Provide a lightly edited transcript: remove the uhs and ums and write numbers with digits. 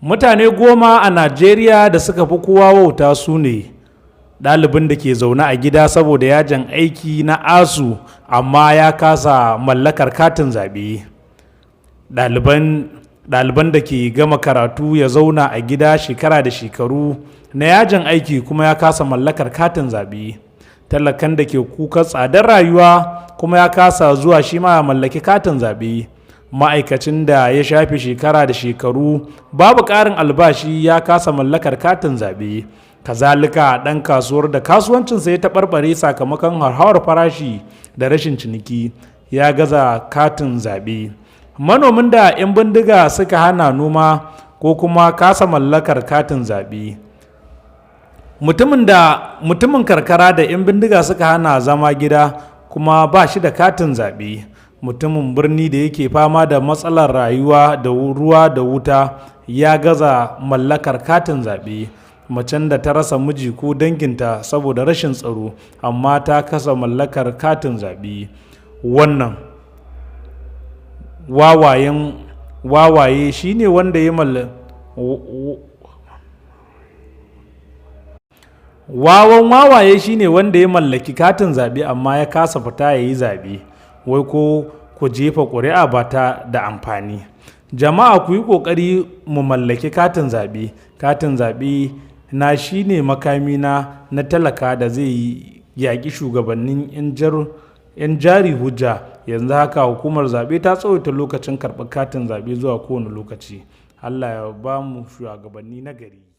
Mutane 10 a Najeriya da suka fi kowa wauta su ne: ɗalibin da ke zaune a gida saboda yajin aiki na ASUU amma ya kasa mallakar katin zaɓe, ɗaliban da ke gama karatu ya zauna a gida shekara da shekaru na yajin aiki kuma ya kasa mallakar katin zaɓe, talakan da ke kuka tsadar rayuwa kuma ya kasa zuwa shi ma ya mallaki katin zaɓe, ma'aikacin da ya shafe shekara da shekaru babu ƙarin albashi ya kasa mallakar katin zaɓe, kazalika ɗan kasuwar da kasuwancinsa ya taɓarɓare sakamakon hauhawar farashi da rashin ciniki ya gaza katin zaɓe, manomin da 'yan bindiga suka hana noma ko kuma kasa mallakar katin zaɓe, mutumin karkara da 'yan bindiga suka hana zama gida kuma ba shi da katin zaɓe, mutumin birni da yake fama da matsalar rayuwa da ruwa da wuta ya gaza mallakar katin zaɓe, macen da ta rasa miji ko danginta saboda rashin tsaro amma ta kasa mallakar katin zaɓe. Wannan wawayen wawaye shine wanda ya malla wawan wawaye shine wanda ya mallaki katin zaɓe amma ya kasa fita ya yi zaɓe. Wai ko ku jefa ƙuri'a ba ta da amfani. Jama'a, ku yi ƙoƙari mu mallaki katin zaɓe. Katin zaɓe na shine makami na talaka da zai yaƙi shugabannin 'yan jari hujja. Yanzu haka hukumar zaɓe ta tsawaita lokacin karɓar katin zaɓe zuwa kowane lokaci. Allah ya ba mu shugabanni na gari.